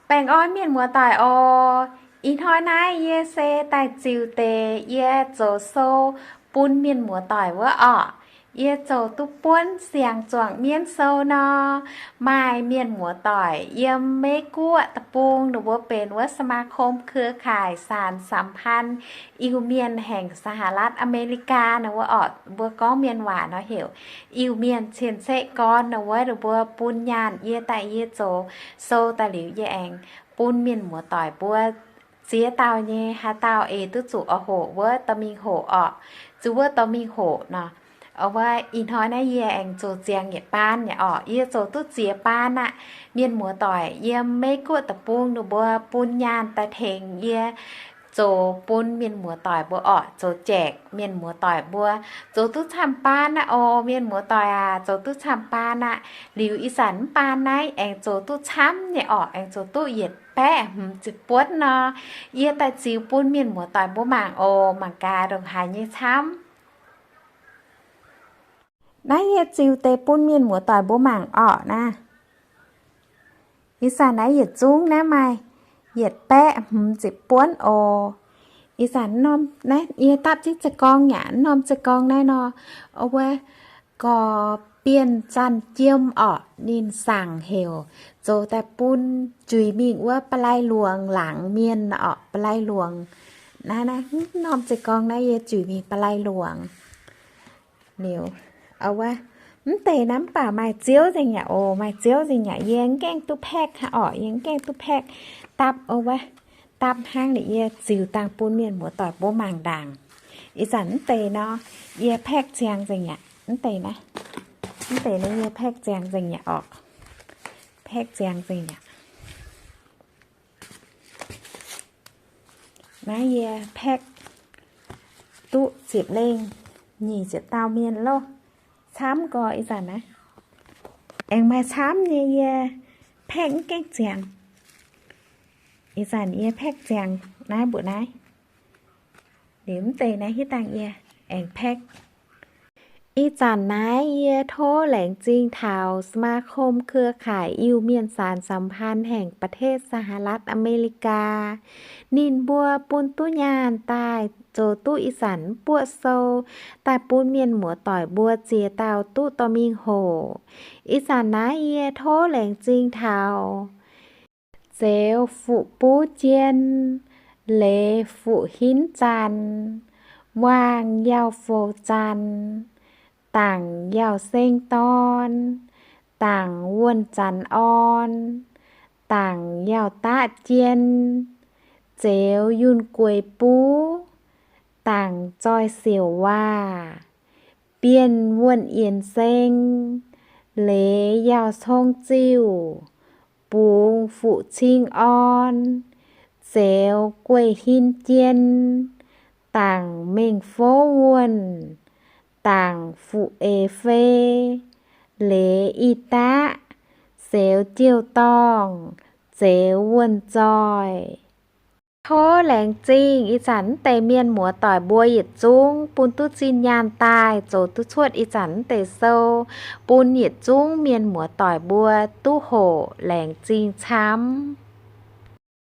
Baengh orn mienh muoz-doic oc. Ih hnoi naaiv yie se daaih ziux deix yie zoux sou bun mienh muoz-doic wuov orqc. Yie zoux duqv buonv siang-zuangc mienv sou nor, maaih mienh muoz-doic yiem Meiv Guoqv deic-bung ninh mbuo benx wuov สมาคมเครือข่ายสานสัมพันธ์ Iu-Mienh แห่งสหรัฐอเมริกา ninh mbuo orqc, mbuo gorngv mienh waac nor heuc Iu-Mienh cien-ceqv gorn ninh wuov, ninh mbuo bun nyaanh yie daaih yie zoux sou daaih liuz yie aengx bun mienh muoz-doic mbuo ziex dauh nyei haaix dauh eix duqv zuqc oix hoqc wuov dorh mingh hoqc orqc. Zuqc wuov dorh mingh hoqc nor, wuov ih hnoi naaiv yie aengx zoux ziangx yietc baan nyei orqc. Yie zoux duqv ziex baan aqv. Mienh muoz-doic yiem Meiv Guoqv deic-bung ninh mbuo bun nyaanh daaih tengx yie zoux bun mienh muoz-doic mbuo orqc, zoux jaaix mienh muoz-doic mbuo. Zoux duqv camv baan aqv oc, mienh muoz-doic aac, zoux duqv camv baan aqv. Liuz ih zanc mv baan naaiv aengx zoux duqv camv nyei orqc, aengx zoux duqv yietc baeqv hmz ziepc buonv nor. Yie daaih ziux bun mienh muoz-doic mbuo mangc oc, mangc gaax ndongc haaix nyei camv. Naaiv yie ziux deix bun mienh muoz-doic mbuo mangc orqc naaiv. Ih zanc naaiv yietc zungv naaiv maaih yietc baeqv hmz ziepc buonv oc. Ih zanc norm naaiv yie dapv jienv za'gorng yaac norm za'gorng naaiv nor, wuov gorx Bienh Zanh Jiem orqc, ninh saangc heuc zoux daaih bun juix mingh wuov ba'lai luangc laangz mienh orqc, ba'lai luangc. Naaiv, naaiv norm za'gorng naaiv yie juix mingh ba'lai luangc. Liuz, wuov, mv deix naaiv mv baac maaih ziouv nzengc yaac oc, maaih ziouv nzengc yaac yie mv gaengh duqv pack hnangv orqc, yie mv gaengh duqv pack dapv, wuov, dapv hnangv liuz yie ziux dangh bun mienh muoz-doic mbuo mangc ndaangc. Ih zanc mv deix nor, yie pack ziangx nzengc yaac, mv deix naaiv, mv deix naaiv yie pack ziangx nzengc yaac orqc, pack ziangx nzengc yaac. Naaiv yie pack duqv ziepc lengh nyic ziepc dauh mienh loh. Camv gorx ih zanc naaiv aengx maaih camv nyei yie pack mv gaengh ziangx. Ih zanc yie pack ziangx naaiv mbuoqc naaiv. Liuz mv deix naaiv hitv dangh yie aengx pack. Ih zanc naaiv yie tov laengz zingh taux สมาคมเครือข่าย Iu-Mienh สานสัมพันธ์ แห่งประเทศสหรัฐอเมริกา ninh mbuo bun duqv nyaanh daaih zoux duqv ih zanc buoqv sou daaih bun mienh muoz-doic mbuo ziex dauh duqv dorh mingh hoqc. Ih zanc naaiv yie tov laengz zingh taux Zeux Fuqv Buv Jien, Leiz Fuqv Hinv Zanc, Waangh Yauh Fou Zanc, Dangc Yauh Seng Dorn, Dangc Wuonh Zanc Orn, Dangc Yauh Daqv Jien, Zeux Yunh Gueix Buv, Dangc Zoih Siouc Waac, Bienh Wuonh Yienc Seng, Leiz Yauh Cong Ziuh, Bungx Fuqv Cing Orn, Zeux Gueih Hin Jien, Dangc Mengh Fouv Wuonh, Dangc Fuqv Eix Fei, Leiz Ih Daqv, Zeux Jiouv Dorngh, Zeux Wuonh Zoih. Tov laengz zingh ih zanc mv deix mienh muoz-doic mbuo yietc zungv bun duqv zinh nyaanh daaih zoux duqv cuotv ih zanc mv deix sou bun yietc zungv mienh muoz-doic mbuo duqv hoqc, laengz zingh camv.